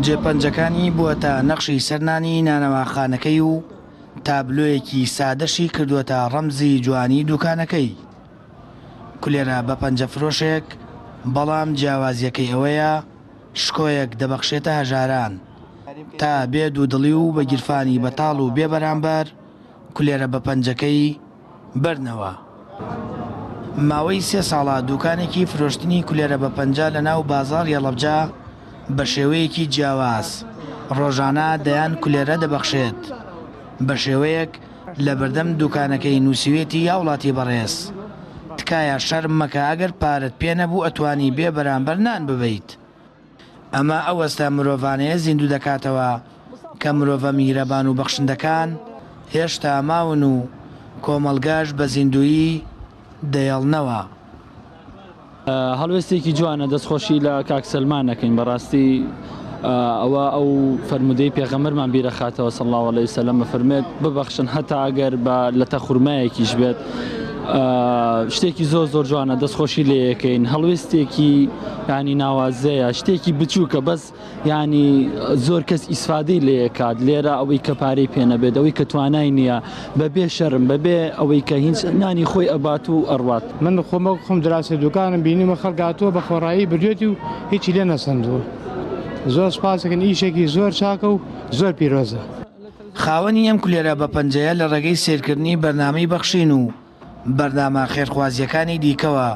جێپەنجەکانی بووەتە نەخشی سەر نانی نانەواخانەکەی و تابلۆیەکی سادەشی کردووەتە ڕەمزی جوانی دوکانەکەی. کولێرە بە پەنجە فرۆشێک، بەڵام جیاوازییەکەی ئەوەیە شکۆیەک دەبەخشێتە هەژاران تا بێ دوودڵی و بە گیرفانی بەتاڵ و بێ بەرامبەر کولێرە بە پەنجەکەی بەرنەوە. ماوەی سێ ساڵە دوکانێکی فرۆشتنی کولێرە بە پەنجە لە ناو بازاڕی هەڵەبجە بە شێوەیەکی جیاواز ڕۆژانە دەیان کولێرە دەبەخشێت بە شێوەیەک لەبەردەم دوکانەکەی نوسیوێتی هاوڵاتی بەڕێز تکایە شەرم مەکە ئەگەر پارەت پێ نەبوو ئەتوانی بێ بەرامبەر نان ببەیت ئەمە ئەو هەستە مرۆڤانەیە زیندوو دەکاتەوە کە مرۆڤە میهرەبان و بەخشندەکان هێشتا ماون و کۆمەڵگەش بە زیندوویی دەیەڵنەوە. هەڵوێستێکی جوانە دەستخۆشی لە کاک سەلمان ئەکەین بەڕاستی ئەوە ئەو فەرموودەی پێغەمبەرمان بیرەخاتەوە صلی الله علیه وسلم ئەفەرموێت ببەخشن هەتا ئەگەر بە لەتە خورمایەکیش بێت شتێکی زۆر زۆر جوانە دەستخۆشی لێ یەکەین هەڵوێستێکی ینی ناوازەیە شتێکی بچووکە بەس یانی زۆر کەس ئیسفادەی لێ ئەکات لێرە ئەوەی کە پارەی پێ نەبێت ئەوەی کە توانای نییە بەبێ شەرم بەبێ ئەوەی کە هیچ نانی خۆی ئەبات و ئەڕوات. من خۆم وەک خۆم دراوسێ دوکانم بینیومە خەڵک هاتووە بە خۆڕایی بردوێتی و هیچی لێ نەسەندووە زۆر سوپاسەکەن ئیشێکی زۆر چاکە و زۆر پیرۆزە. خاوەنی ئەم کولێرە بە پەنجەیە لە ڕێگەی سەیرکردنی بەرنامەی بەخشین و بەرنامە خێرخوازییەکانی دیکەوە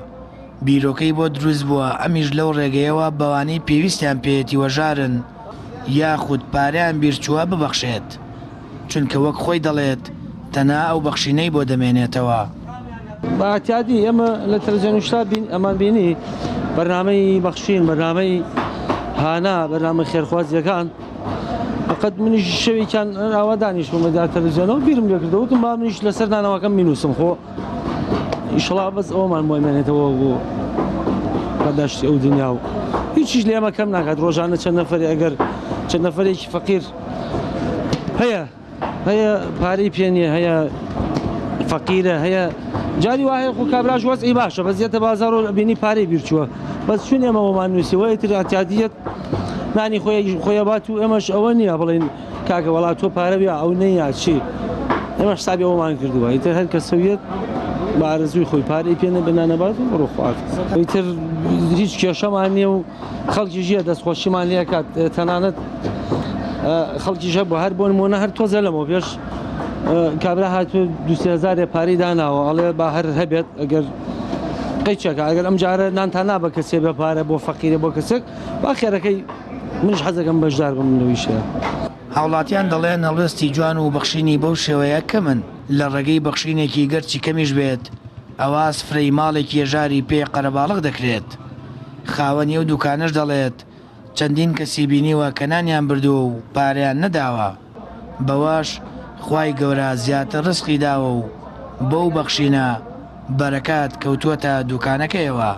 بیرۆکەی بۆ دروست بووە، ئەمیش لەو ڕێگەیەوە بەوانەی پێویستیان پێیەتی وەژارن یاخود پارەیان بیرچووە ببەخشێت، چونکە وەک خۆی دەڵێت تەنها ئەو بەخشینەی بۆ دەمێنێتەوە. بە ئەعتیادی ئێمە لە تەلەفزیۆن شتا بین ئەمان بینی بەرنامەی بەخشین بەرنامەی هانا بەرنامە خێرخوازیەکان فقط منیش شەوێکیان ئاوا دانیشتم بە دیار تەلەفزیۆنەوە بیرم لێ کردەوە وتم با منیش لەسەر نانەواکەم بینوسم خۆ ئیشەڵا بەس ئەومان بۆ مێنێتەوە بۆ پاداشتی ئەو دنیا و هیچیش لە ئێمە کەم ناکات ڕۆژانە چەند نەفەری ئەگەر چەند نەفەرێکی فەقیر هەیە هەیە پارەی پێ نییە هەیە فەقیرە هەیە جاری وا هەیە خۆ کابراش وەزعی باشە بەس یەتە بازاڕ و بینی پارەی بیرچووە بەس چون ئێمە وەمان نووسیوە ئیتر ئەعتیادیەت نانی خۆی خۆی بات و ئێمەش ئەوە نییە بڵێین کاکە وەڵا تۆ پارە بیا ئەو نەیە چی ئێمە حسابی ئەومان کردووە ئیتر هەر کەسەویەت بە ئارەزووی خۆی پارەی پێ نەبێ نانەبات و بڕۆ خوارد ئیتر هیچ کێشەمان نییە و خەڵکیش یە دەستخۆشیمان لێ ئەکات تەنانەت خەڵکیش هەبوو هەر بۆ نمونە هەر تۆزە لەمەوە پێش کابرا هاتوو دوسێ هەزارێ پارەی داناوە ئەڵێ با هەر هەبێت ئەگەر قەیچەکە ئەگەر ئەم جارە نانتان نابە کەسێ بە پارە بۆ فەقیرە بۆ کەسێک با خێرەکەی منیش حەزەکەم بەشدار بم لەویشەیە. هاوڵاتیان دەڵێن هەڵوێستی جوان و بەخشینی بەو شێوەیە کەمن، لە ڕێگەی بەخشینێکی گەرچی کەمیش بێت ئەوا سفرەی ماڵێکی هەژاری پێ قەرەباڵغ دەکرێت. خاوەنی ئەو دوکانەش دەڵێت، چەندین کەسی بینیوە کە نانیان بردووە و پارەیان نەداوە، بەوەش خوای گەورە زیاتر ڕزقی داوە و بەو بەخشینە بەرەکات کەوتووەتە دوکانەکەیەوە.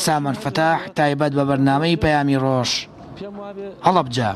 سامان فەتاح، تایبەت بە بەرنامەی پەیامی ڕۆژ، هەڵەبجە.